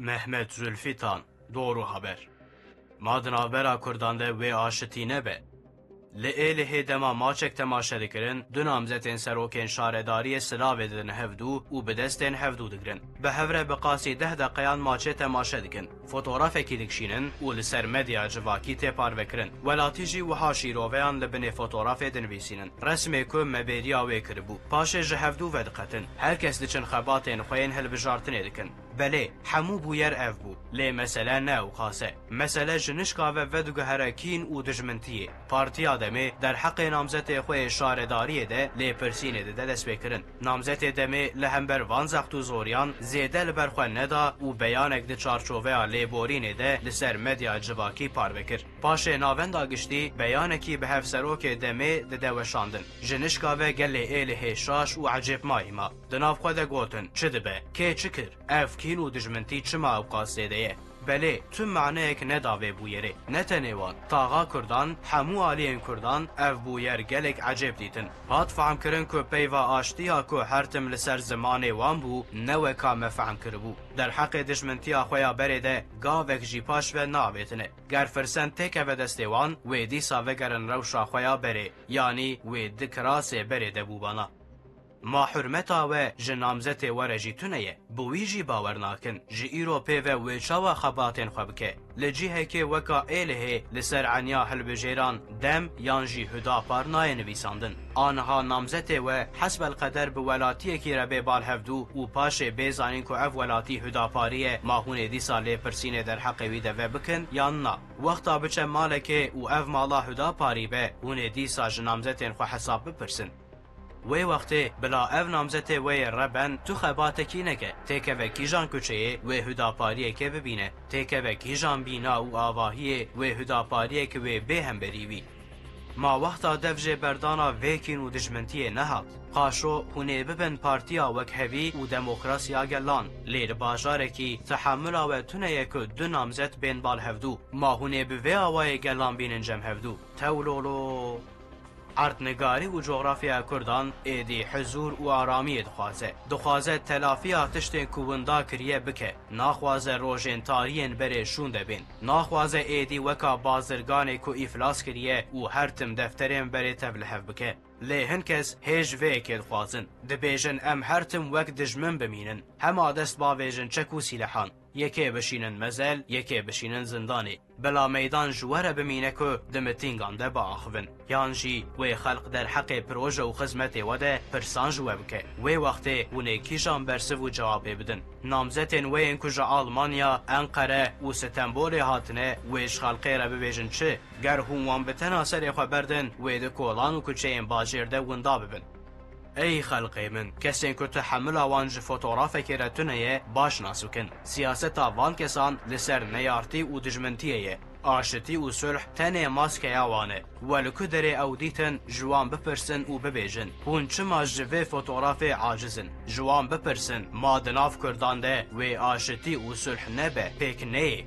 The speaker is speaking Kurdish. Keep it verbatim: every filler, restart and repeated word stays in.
Mehmet Zulfitan, Doğru Haber. Ma di navbera Kurdan de wê aşitî nebe. Li Êlihê dema maçek temaşe dikirin, du namzetên serokên şaredariyê silavê didin hevdû û bi destên hevdû digirin. Bi hev re bi qasî deh deqeyan maçê temaşe dikin. Fotografekî dikişînin û li ser medya civakî tê parvekirin. Welatî jî wiha şîroveyan li binê fotografê dinivîsînin. Resmê ku me bêriya wê kiribû. Paşê ji hevdû vediqetin. Her kes diçin xebatên xwe yên hilbijartinê dikin. Belê, hemû bûyer ev bû. Lê mesele ne ewqas e. Mesele ji nişka ve vediguhere kîn û dijmintiyê. Partiya Demê derheqê namzetê xwe yê şaredariyê de lêpirsînê dide destpêkirin. Namzetê Demê li hember van zext û zoriyan zêde li ber xwe neda û beyanek di çarçoveya lêborînê de li ser medya civakî parve kir. Paşê navenda giştî beyanekî bi hevserokê Demê dide weşandin. Ji nişka ve gelê Êlihê şaş û ecêbmayî ma. Di nav xwe de gotin, çi dibe? Kê çi kir? Ev kîn û dijmintî çima ewqas zêde ye? Belê, tu maneyek neda vê bûyerê. Ne tenê wan, taxa Kurdan, hemû aliyên Kurdan ev bûyer gelek ecêb dîtin. Hat fehmkirin ku peyva aştiya ku her tim li ser zimanê wan bû, ne weka me fehm kiribû. Derheqê dijmintiya xwe ya berê de gavek jî paş ve navêtine. Ger firsend têkeve destê wan, wê dîsa vegerin rewşa xwe ya berê, yanî wê di kirasê berê de bûbana. Ma hurmeta we ji namzetê we re jî tune ye. Bi wî jî bawer nakin. Ji îro pê ve wê çawa xebatên xwe bike? Li cihekê weka Êlihê li ser eniya hilbijêran Dem yan jî Hudapar nayê nivîsandin. Aniha namzetê we hesbelqeder bi welatiyekî re bê balhevdû û paşê bê zanîn ku ev welatî Hudaparî ye, ma hûn ê dîsa lêpirsînê derheqê wî de vebikin yan na? Wexta biçe malekê û ev mala Hudaparî be, hûn ê dîsa ji namzetên xwe hesab bipirsin. Wê wextê bila ev namzetê we yê reben tu xebatekî neke, têkeve kîjan kuçeyê wê Hudapariyekê bibîne, têkeve kîjan bîna û avahiyê wê Hudapariyek wê bê hemberî wî. Ma wexta dev jê berdana vê kîn û dijmintiyê nehat. Qaşo hûn ê bibin partiya wekhevî û demokrasiya gelan. Lê li bajarekî tehemula we tune ye ku du namzet bên bal hevdû. Ma hûn ê bi vê awayê gelan bînin cem hevdû. Tewlolo! Erdnigarî û cografyaya Kurdan êdî huzûr û aramiyê dixwaze. Dixwaze telafiya tiştên ku winda kiriye bike. Naxwaze rojên tarî yên berê şûnde bên. Naxwaze êdî weka bazirganê ku îflas kiriye û her tim defterên berê tevlihev bike. Lê hin kes hê ji vê yekê dixwazin. Dibêjin em her tim wek dijmin bimînin. Hema dest bavêjin çek û sîlehan. Yekê bişînin mezel, yekê bişînin zindanê. Bila meydan ji we re bimîne ku di mitîngan de biaxivin. Yan jî wê xelq derheqê proje û xizmetê we de pirsan ji we bike. Wê wextê hûn ê kîjan bersiv û cewabê bidin? Namzetên we yên ku ji Almanya, Enqere û Stenbolê hatine, wê ji xelqê re bibêjin çi? Ger hûn wan bi tena serê xwe berdin, wê di kolan û kuçeyên bajêr de winda bibin. Ey xelqê min, kesên ku tehemila wan ji fotografekê re tune ye, baş nas bikin. Siyaseta van kesan li ser neyartî û dijmintiyê ye. Aşitî û sulh tenê maskeya wan e. We li ku derê ew dîtin, ji wan bipirsin û bibêjin, hûn çima ji vê fotografê aciz in? Ji wan bipirsin, ma di nav Kurdan de wê aşitî û sulh nebe, pêk neyê?